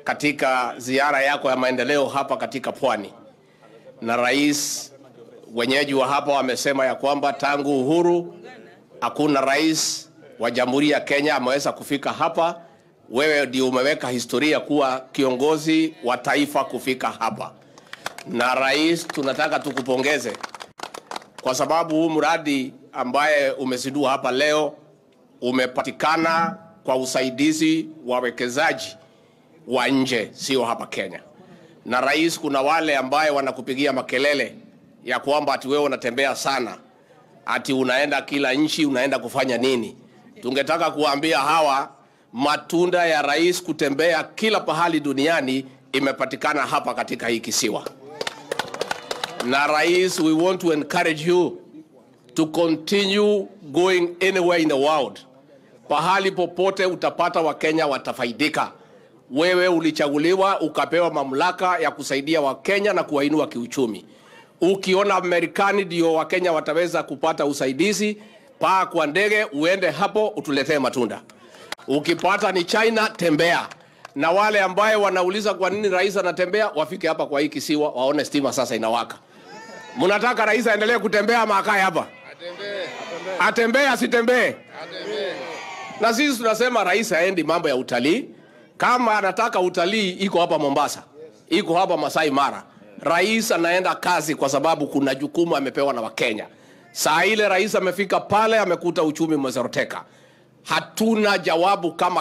katika ziara yako ya maendeleo hapa katika pwani. Na rais, wenyeji wa hapa wamesema ya kwamba tangu uhuru hakuna rais wa Jamhuri ya Kenya ameweza kufika hapa. Wewe ndio umeweka historia kuwa kiongozi wa taifa kufika hapa. Na rais, tunataka tukupongeze kwa sababu huu mradi ambaye umezindua hapa leo umepatikana kwa usaidizi wa wawekezaji wa nje, sio hapa Kenya. Na rais, kuna wale ambaye wanakupigia makelele ya kwamba ati wewe unatembea sana, ati unaenda kila nchi, unaenda kufanya nini? Tungetaka kuambia hawa matunda ya rais kutembea kila pahali duniani imepatikana hapa katika hii kisiwa. Na rais, we want to encourage you to continue going anywhere in the world. Pahali popote utapata Wakenya watafaidika. Wewe ulichaguliwa ukapewa mamlaka ya kusaidia Wakenya na kuwainua kiuchumi. Ukiona Marekani ndio Wakenya wataweza kupata usaidizi, paa kwa ndege uende hapo utuletee matunda. Ukipata ni China, tembea. Na wale ambaye wanauliza kwa nini rais anatembea, wafike hapa kwa hii kisiwa waone stima sasa inawaka. Mnataka rais aendelee kutembea ama akae hapa? Atembee. Atembee asitembee? Atembee. Na sisi tunasema rais haendi mambo ya utalii. Kama anataka utalii, iko hapa Mombasa, iko hapa Masai Mara. Rais anaenda kazi kwa sababu kuna jukumu amepewa na Wakenya. Saa ile rais amefika pale, amekuta uchumi umezoroteka. Hatuna jawabu kama